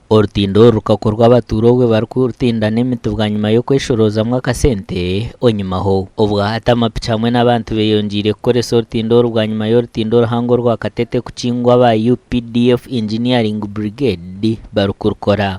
Orutindo oru rukakorwa abatuura obwe barikurutinda n'emiti bwanyima y'okweshoroozamu akasente onyimaho. Obwahati amapiki hamwe n'abantu beyongyeire kukoresa orutindo oru bwanyima y'orutindo oruhango orwa Katete kukingwa aba UPDF Engineering Brigade barikurukora.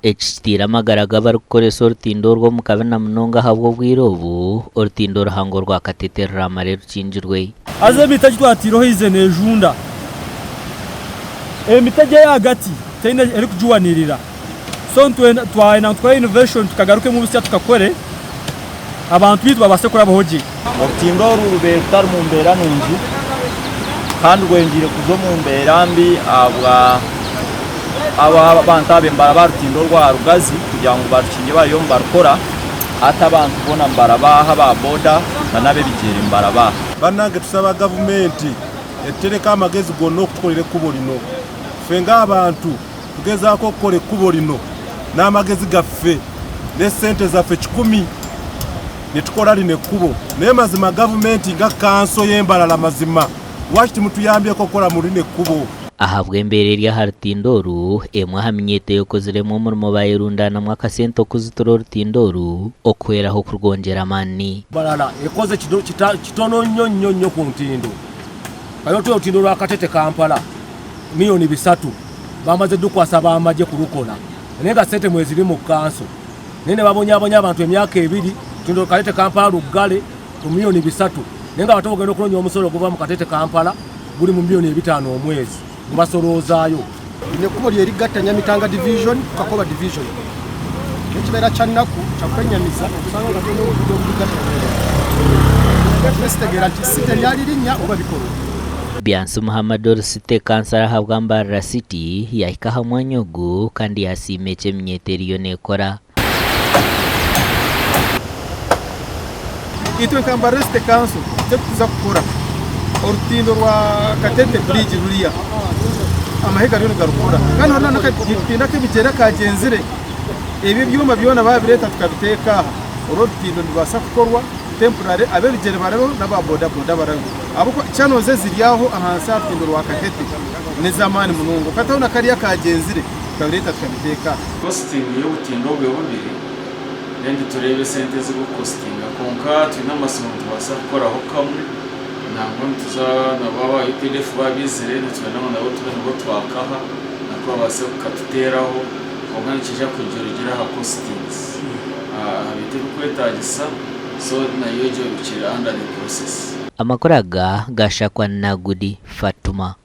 Eki kitaire amagara g'abarikukoresa orutindo orwo omu kabi na munonga ahabw'obwire obu orutindo ruhango rwa Katete ruramare rukingirwe. Haza emiti egi twataireho eize neejunda. Emiti egi ey'ahagati teine erikugiwanirira. So nitwenda twayenda ngu tukore innovation tukagarukemu busya tukakore abantu baitu babaase kurabaho gye. Orutindo oru rubaire rutari mu mbeera nungi kandi rwengyeire kuza omu mbeera mbi ahabwa abantu aba nibaraba aha rutindo orwa Rugazi kugira ngu barukingye bariyo nibarukora hati abantu boona nibaraba aha aba boda n'abebigyere nibaraba aha. Banange tusaba gavumenti etutereko amagezi gonna okutukorera ekkubo lino. Ffe ng'abantu tugezaako okukora ekkubo lino n'amagezi gaffe n'esente zaffe kikumi nitukora lino ekkubo naye mazima gavumenti nga kanso y'e Mbarara mazima lwaki timutuyambyeko okukora mu lino ekkubo? Ahabw'embeera eri aha rutindo oru, emwe aha minyeeto eyokoziremu omurimo bayerundaanamu akasente okuzitura orutindo oru okuhweraho kurwongyera amaani. Mbarara ekoze kitono nnyo nnyo nnyo ku ntindo. Kati otuhe orutindo rwa Katete Kampala miyoni bisatu bamaze dukwasa ab'amagye kurukora naye nga sente mweziri mu kanso naye nebabonyabonya abantu emyaka ebiri orutindo Katete Kampala ruggale ku miyoni bisatu naye nga abantu bogenda okunonya omusolo oguva mu Katete Kampala guri mu miyoni ebitaano omwezi gubasorozaayo. Lino ekkubo lyerigatta Nyamitanga Division ku Kakoba Division. Nekibeera kya nnaku kya kwenyamiza okusanga nga tulina oluguudo olugatta Twesitegeera nti city lyali linnya oba bikolwa. Byansi Muhammad ori City Kansara ahabwa Mbarara City yahika aha mwanya ogu kandi yasiima eki eminyeeto eriyo nekora. Itwe nka Mbarara City Council eki turikuza kukora orutindo rwa Katete Bridge ruriya amahe gariyo nigarukora kandi hariho n'akatindo ak'ebigyere akagyenzire ebi ebyoma byona baabireeta tukabiteeka aha oru orutindo nirubaasa kukorwa temporary ab'ebigyere barabeho n'aba boda boda barabeho ahabw'okuba channels eziri aho ahansi aha rutindo rwa Katete n'ez'amaani munonga okataho na kariya akagyenzire tukabireeta tukabiteeka aha. Costing y'obutindo obwe bubiri then tureebe esente ezibukukostinga kwonka twine amatsiko ngu nitubaasa kukoraho kamwe nangwa nituza nabo aba UPDF baaba baizire nitwenda ngu nabo tube nibo twakaha nako babaase kukatuteeraho kwonka nikiija kurugiirira aha costings aha bintu ebirikwetaagisa so nayo egyo kiri under the process. Amakuru aga gashakwa Nagudi Fatuma.